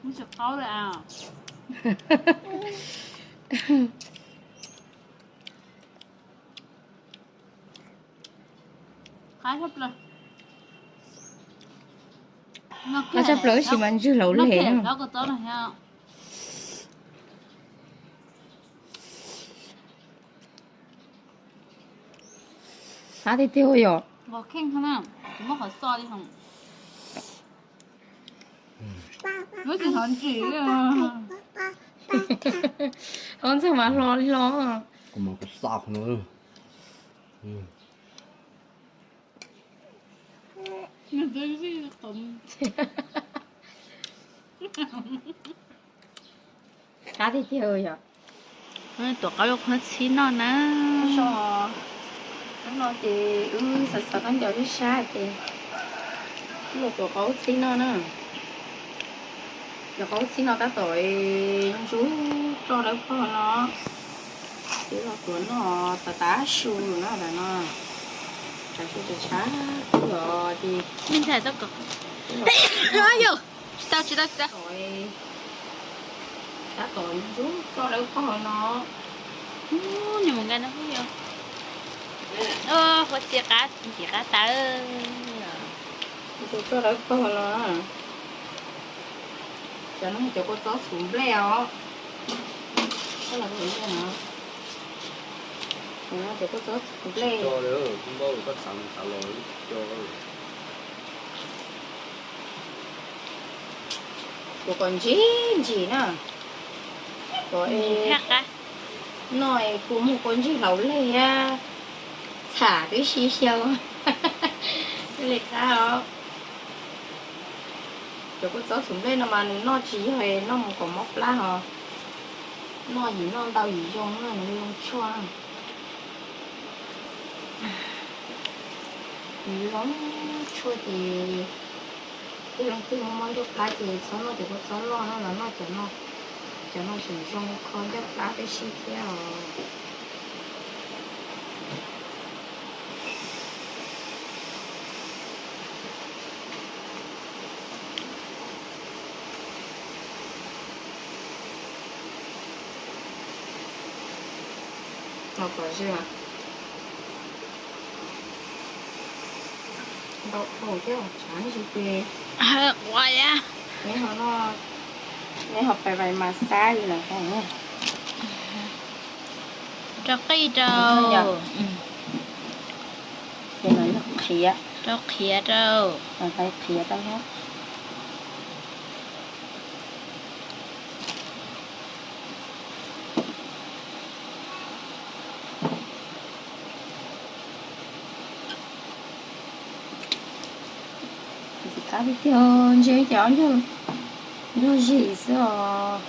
Tsis qaub li as. Qab tshaj plaws tab sis mas ntswg laus leg. Qab tiag tiag yom. Ob ntxawg mas hlo li hlo. Qab tiag tiag yom. Tuam qaub lub qhov txhib noj na. Hnub no ces wb xav xav khaub ncaws ib sab ces wb los tuam qaub txhib noj na. Tuam qaub txhib no tab tom ntsub roj dawb paug no. Ces los tuam noj tas tas su na, tas no. Tshav su tshav tshav os ces. Tsis tau tsis tau tsis tau. Tab tom ntsub roj dawb paug no. Nws mus nqa no yog. Ua txiv qab, txiv qab tawb. Ntsub roj dawb paug no. Cov no cov kua txob txhuv nplej os. Cov kua txob txhuv nplej. Kuv kom ntsim ntsim na. Kom noj es kua muag kua ntswg laus leg thiab txham tib si xyaw. Li qab os. Cov kua txob txhuv nplej no mas nws noj tsis yog noj mus kom mob plab ho. Noj yim noj ntau yim zoo na, nws zoo tshuaj. Nws zoo tshuaj ces tej leej twg mob mob ncauj plab ces txhob noj cov kua txob loj no, los noj cov no. Cov no tseem zoo kho ncauj plab tib si thiab os. Los kom ze. Ntau dhau thiab tshav ntsig ces. Ua ya. Neb ho pais vais mas xab li lawm. Rau qij rau. Ces no yog qhiav. Rau qhiav rau. Qhiav rau. Qab tiag tiag, ntse ces ob ncaug nrog zim xwb os.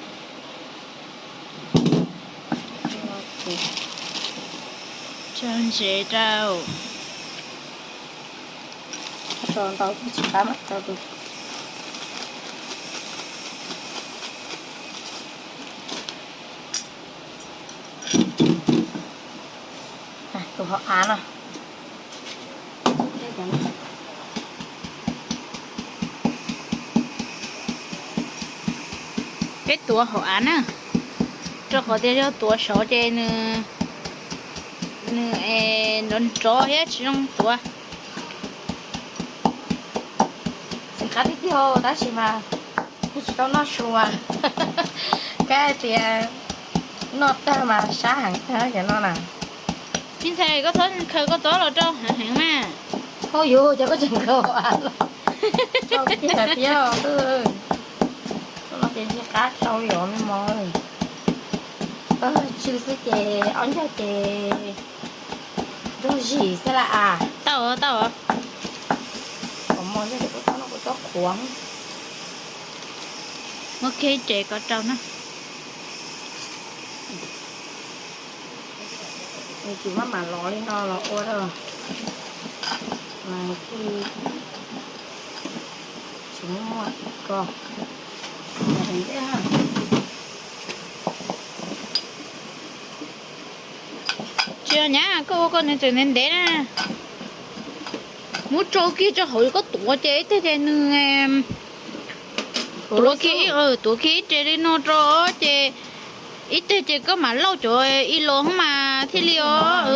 Tso ntsev rau. Tso ntau tsis qab mam tso tus. Tus hauv av no. Peb tuav hauv av na, rau qhov tias yog tuav saud ces nws, nws nrov nrov thiab tsis zoo tuav. Txiv qab tiag tiag tab sis mas kuv tsis tau noj su as. Kab tias noj tag mas sab heev tag cov no na. Me ntxhais, koj txhob khaws koj txob los rau heev heev mas. Hauj yus, ces koj tseem khaws hauv av los rau kiag thiab. Koj no ces ntshe qab tsau li os me mos. Tsw xwb ces ob ncaug ces nrog zim xwb la as. Tau tau. Kom mos ntshe kuv txob no kuv txob qhuav. Muab kiag ib rev kom rau na. Nws tsis maj mam los li no los ua rau mas thiaj tsis muaj ko. Tsis nyab, koj ua koj nws tseem ntev ntev na. Muab tsau kiag rau hauv koj tuav ces ib teg ces nws Tuav kiag ib, tuav kiag ib re li no rau ces ib teg ces koj mam lauj cov ib los mas thiaj li os.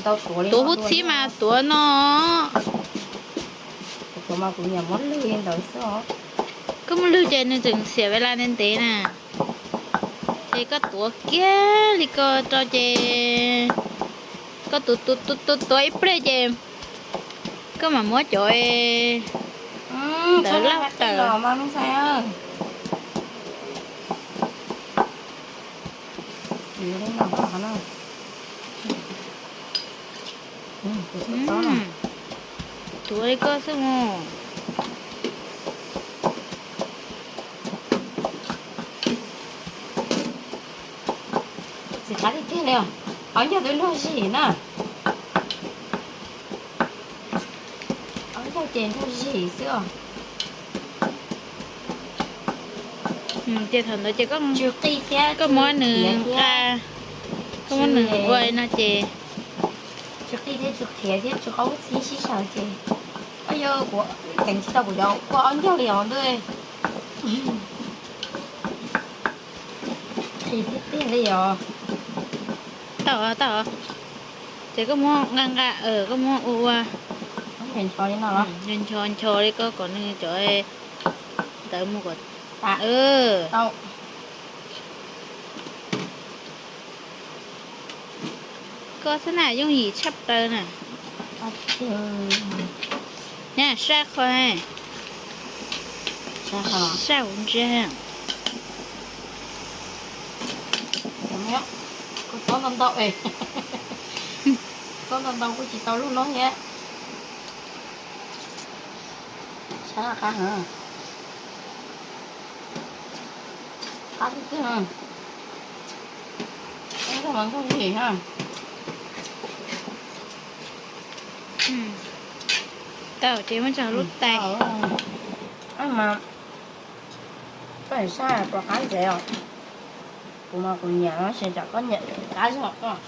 Tuav hub txhib mas tuav no. Koj muab lwg ces nws tseem xiam ve las ntev ntev na. Ces koj tuav kiag li ko rau ces koj tuav tuav tuav tuav ib pliag ces koj mam muab cov ntawd lauj tawm. Tuav li koj xwb mus. Txiv qab tiag tiag li os. Ob ncaug twb nrog zim na. Ob ncaug ces nrog zim xwb os. Ces thaum ntawd ces koj muab nws nqa, koj muab nws ua no ces. Tsis qi thiab tsis qhiav thiab tsis qaub txhib sib sawv ces. Yog kuv ceev tsis tau kuv cov ua ob ncaug li os ntuj. Qhi tiag tiag li os. Tau tau. Ces koj muab nqa nqa, koj muab ua ua. Ncho ncho li koj kom nws cov ntawd mus kom tas. Koj xwb na yooj yim tshaj plaws na. Saj qhov, saj hauv ntsia. Kuv txob ntau ntau, txob ntau ntau kuj tsis tau lub no thiab. Sab qab heev. Qab tiag tiag. Nkaug mas nkaug lim ha. Tau ces muab tso lub tais. Mas koj saj rau qab ntsev os. Kuv mas kuv nyiam no ces tsam koj nyiam qab zog koj.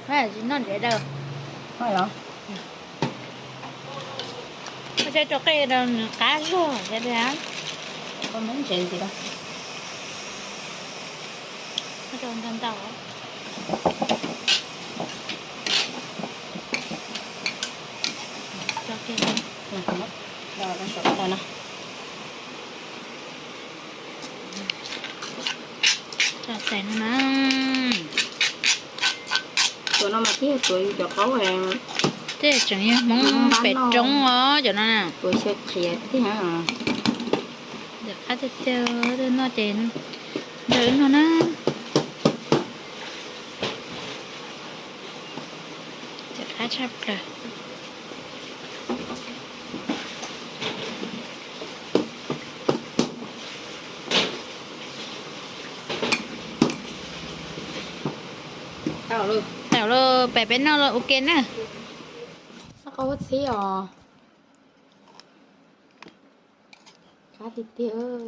Tsis noj nrhiav daws. Koj saib rau qej rau nws qab zog thiab tiag. Koj muab ntsev ntxiv rau. Koj rau ntau ntau. Rau kiag. Rau saum ntawd no. Rau tais no na. Tuav no mas thiaj tuav yus cov qaub. Tej tseem yog Hmoob pem roob os cov no na. Tuav xyaw qhiav tiag. Ntxim qab tiag tiag, noj ces nrog wb noj na. Ntxim qab tshaj plaws. Tau lawm, peb noj los ua ke na. Qaub txhib os. Qab tiag tiag.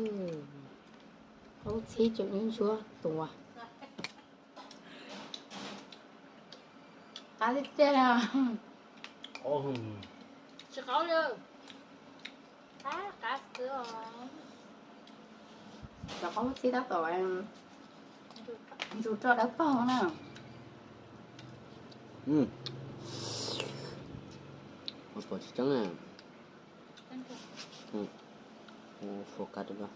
Qaub txhib tseem ntsuab tuav. Qab tiag tiag. Tsis qaub li. Qab qab xwb os. Cov qaub txhib tab tom ntsus roj dawb paug na. Ua pom tsis tseeb na. Ua fo kas rau.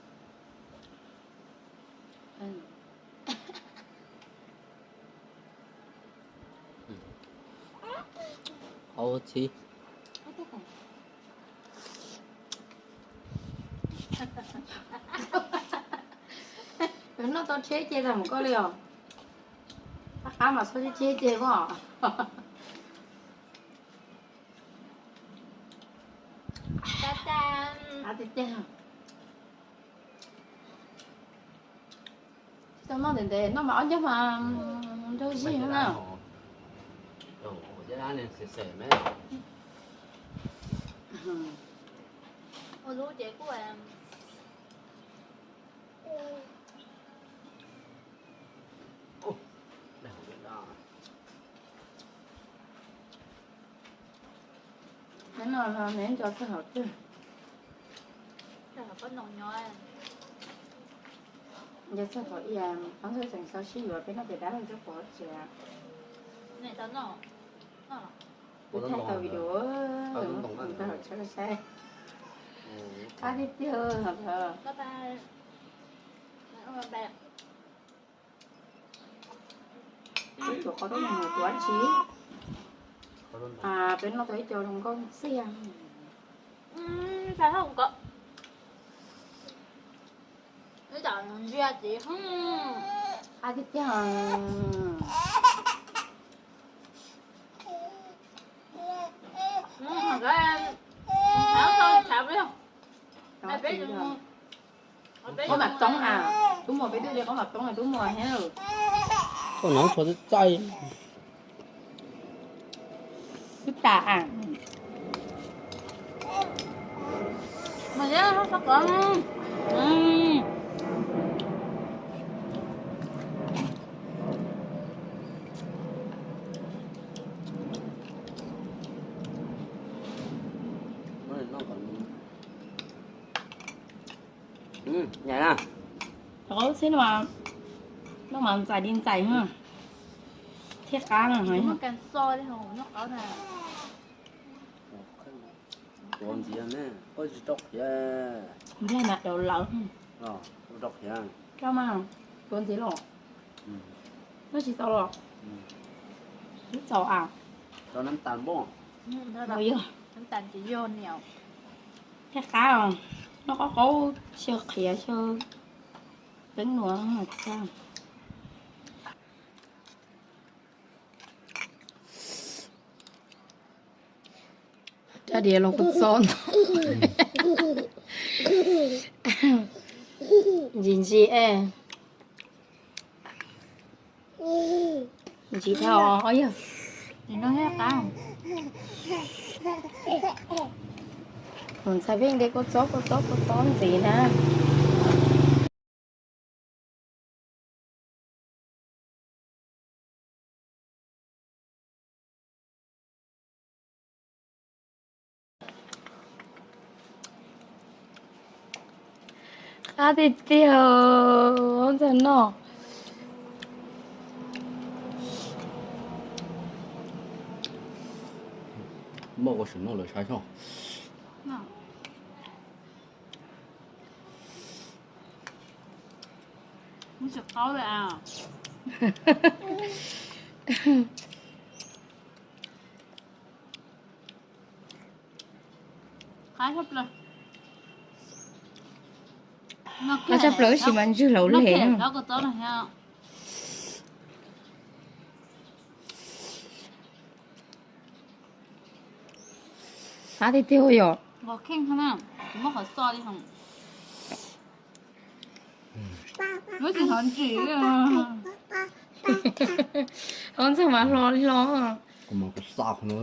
Qaub txhib. Noj tau tsheb ces tag mus koj li os. Qab qab mas txhob tsheb tsheb ces koj. Qab tiag tiag. Tsis tau noj ntev ntev, noj mas ob ncaug mas nrog zig na. Ua lub ces kuj Nws nco txog hauv twg. Nco txog thaum ib yam qab ntxhw tseem xav sib yuav peb noj pem dab txog pov tsev. Kuv thaij tau video, tau hauv tsheb saib. Qab tiag tiag. Peb tuav qau tuaj mus tuav dab tsi? Peb noj tau ib co zoo nkauj ntxiag. Qab tiag tiag. Qaub mam poob a, tub muag peb twb li qaub mam poob a tub muag thiab. Koj no txhua txaij. Xwb tas a. Qaub xwb no mas ntxais li ntxais thiab qab. Tuav ntxiv ne, koj tsis rau qhiav. Ntiag na daus lawm. Rau qhiav. Rau mas, tuav ntxiv los. Koj tsis tau los. Twb txaus a. Rau nab tas npoj. Yog. Thiab qab os, noj qaub qaub xyaw qhiav xyaw teeb nuav tag. Rab diav los kuj txob ntau. Ntsis ntsis es. Ntsis dhau os yog. Mus ntxhais pheej de kua txob kua txob kua txob ntxiv na. Qab tiag tiag, ntxawg noj. Muaj ua sim noj lawv saib xyov. Tsis qaub li a. Qab tshaj plaws, tab sis mas ntswg laus le. Qab tiag tiag yom. Hov ntxawg mas hlo li hlo. Kuv mas kuv xa qhov no.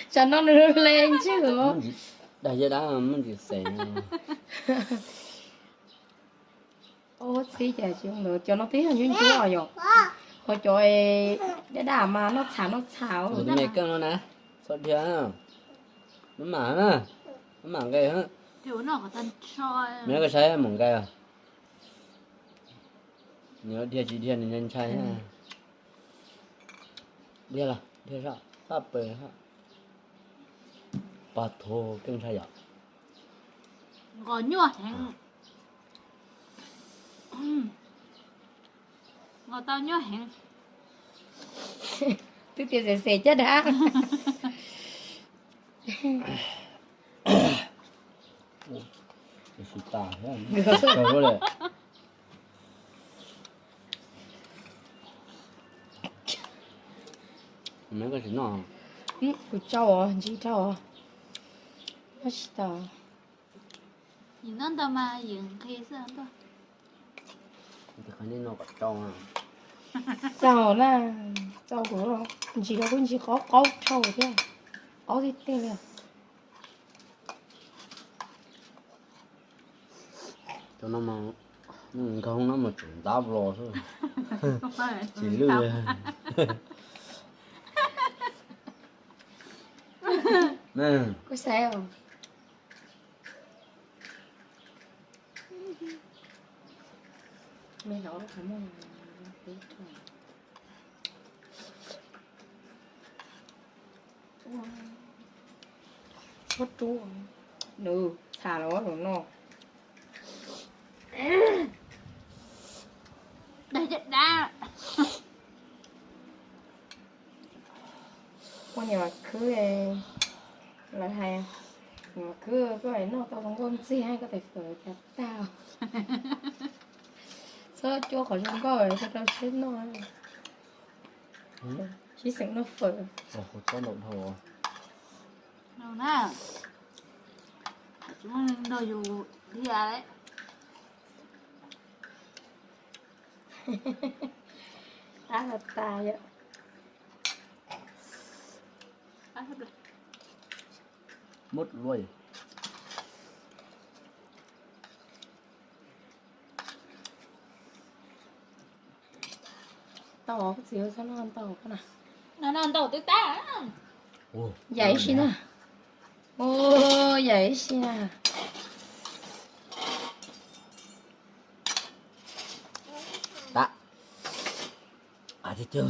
Tsam no nws le ntswg os. Dag yaj dab muaj ntsis xev. Ua txhib cas tsis ntawd, cov no twb yog ncuab ncuab yom. Ho cov dab dab mas noj txham noj txham. Tus me keej no na, txhob dhia, maj mam na, maj mam nqes. Nws koj saib mus nqes, nws dhia tsis dhia nws ntshai. Dhia los dhia soj, pab pawg soj. Pog tug keej ntshai yom. Nqos nyuaj heev. Nqos tau nyuaj heev. Twb tias xem xem caj dab. Kuv tsau os, ntsib rau os. Noj tsis tau. Yim noj ntau mas yim nqhis xwb ntuj. Qhov nej no kom tsau. Txaus na, txaus kuv los ntsis los kuj ntsis qaub qaub dhau thiab, qaub tiag tiag li. Cov no mas nkoog no mas tsum ntab los xwb, tsis lwj. Kuv xav me no. Ua, ua rub, nws txham los ua no. Dag caj dab. Ua niam mas khwb, lawv hais niam mas khwb, koj hais noj tau zoo nkauj ntxiag koj tes fawm cas tag. Txhob cuab qhov zoo nkauj rau sib noj. Sib xeem noj fawm. Txhob ntaus dhau. No na, tsis muaj neeg nrog yus thiab. Qab tas yom. Muab luaj. Tau, txiv txhob noj ntau na. No noj ntau twb tag. Yam ib si na. Ua, yam ib si na. Tag. Tiag tiag.